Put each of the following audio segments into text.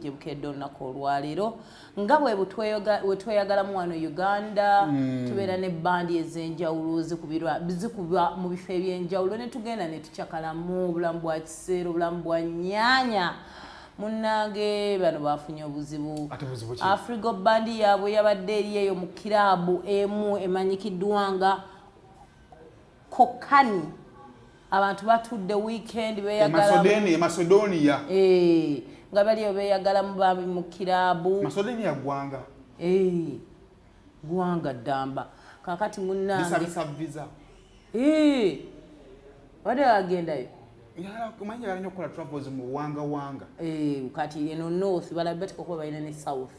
Gye bukedde olunaku olwaleero, nga bwe bwetweyagalamu wano Uganda, tubeera ne bandi ez'enjawulo zikubwa mu bifo ebyenjawulo, ne tugenda ne tucakalamu obulamu bwa kiseera, obulamu bwa nnyanya. Munnange, bano bafunye obuzibu. Ate buzibu ki? Afrigo Band yaabwe yabadde eri eyo mu kiraabu emu emanyikiddwa nga Kokani. Abantu batudde weekend, beyagala. Macedonia, Macedonia. Eh, nga baliyo beyagalamu bambi mu kiraabu. Macedonia ggwanga. Eh, gwanga ddamba. Kakati munnange, Lisabisa visa. Eh, badde bagendayo. Manyi njagala nnyo okukola travels mu buwanga wanga. Eh, kati eno north balabe batika okuba balina ne south,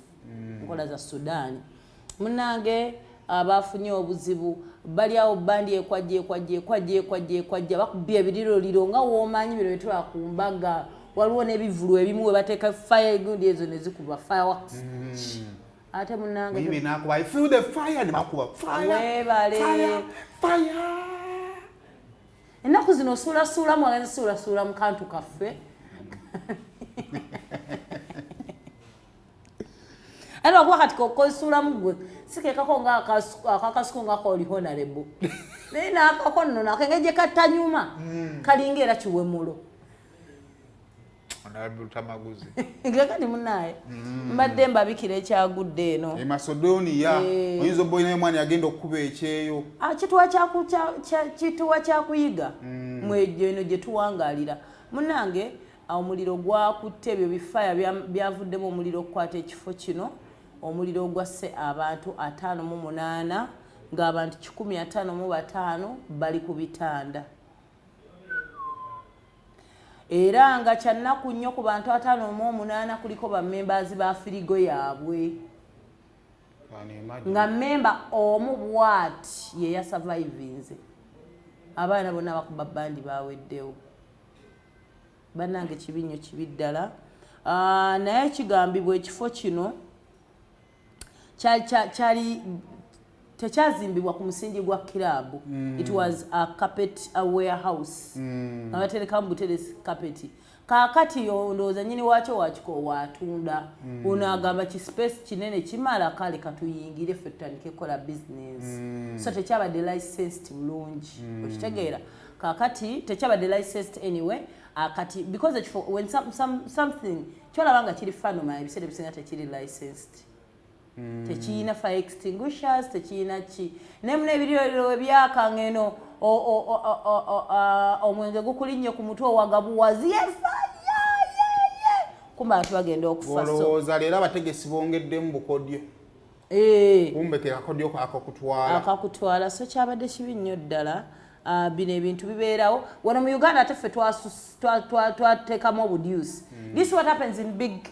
nkola za Sudan. Munange, abafunye obuzibu bali awo, bandi ekwajja, ekwajja, ekwajja, ekwajja, ekwajja, bakubye ebiriroliro nga woomanyi bino betula ku mbaga. Waliwo n'ebivulu ebimu we bateeka fire gundi ezo ne zikuba fireworks. Ate munange, Muyimbi nakuba "I feel the fire", ne bakuba fire. Weebale. Fire, fire. Ennaku zino osuulasuulamu, agenza suulasuula mu kantu kaffe. Ate okuba kati kosuulamu gwe sikekako nga akakasuku nga koli honorable, naye nakako nno nakengeri gye kattanyuma kalinga era kiwemulo. Honorable Lutamaguzi. Kakati munaye, mbadde mbabikira ekyagudde eno. E Macedonia. Eh. Oyinza obba olinayo omwana yagenda okukuba ekyeyo. Ah, kituwa kyakuyiga mwejo eno gye tuwangaalira. Munange, omuliro gwakutte ebyo bifaya byavuddemu omuliro okukwata ekifo kino. Omuliro ogwasse abantu 58, ng'abantu 155 bali ku bitanda. Era nga kyannaku nnyo, ku bantu 58 kuliko bamembers ba Afrigo yaabwe, Can you imagine? nga memba omu bwati ye yasurvivinze, abaana bonna bakuba bandi baweddewo. Bannange, kibi nnyo, kibi ddala. Ah, naye kigambibwa ekifo kino kyali tekyazimbibwa ku musingi gwa kiraabu. It was a carpet, a warehouse, nga baterekamu buteresi carpet. Kaakati ndowooza nyini waakyo wakiko waatunda, ono agamba ki space kinene kimala, kale katuyingire ffe tutandike kukola business. So tekyabadde licensed bulungi, okitegeera? Kaakati tekyabadde licensed anyway. Kati because ekifo when something kyolaba nga kiri fanoma, ebiseera ebisinga tekiri licensed, tekiyina fire extinguishers, tekiyina ki. Naye muna ebiriro ebyaka ngeno omwenge gukulinnye ku mutwe, owagabuwazi ye kumba abantu bagenda okufa. So Olowooza leero abategesi bongeddemu bukodyo? Eh. Kumbe ke kakodyo akakutwala. Akakutwala. So kyabadde kibi nnyo ddala. Ah, bino ebintu bibeerawo wano mu Uganda, ate ffe twateekamu obuduce. This what happens in big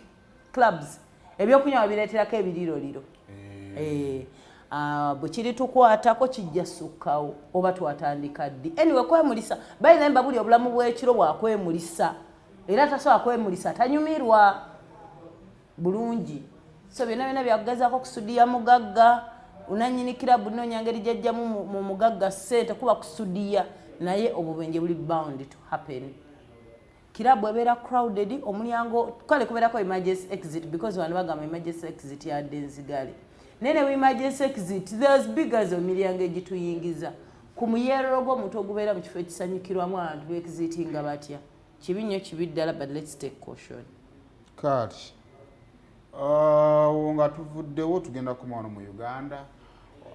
clubs, ebyokunywa babireeterako ebiriroliro. Eh, ah, bwe kiri tukwatako kijja sukkawo oba twatandika ddi. Anyway, kwemulisa balina mbabuli obulamu bw'ekiro bwakwemulisa, era tasobola kwemulisa tanyumirwa bulungi. So byonna byonna byakugezaako kusudiya mugagga unanyini kirabu, noonya ngeri gyajjamu mu mugagga ssente kuba kusudiya, naye obubenje buli bound to happen. Kirabu ebeera crowded, omulyango kale kubeerako emergency exit, because bano bagamba emergency exit yadde nzigale, naye ne emergency exit there's biggers emiryango egituyingiza ku muyeerero gw'omuntu ogubeera mu kifo ekisanyukirwamu abantu beexitinga batya. Kibi nnyo, kibi ddala, but let's take caution. Kati awo nga tuvuddewo, tugenda kukoma wano mu Uganda.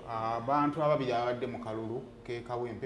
Abantu ababiri abadde mu kalulu kekawempe.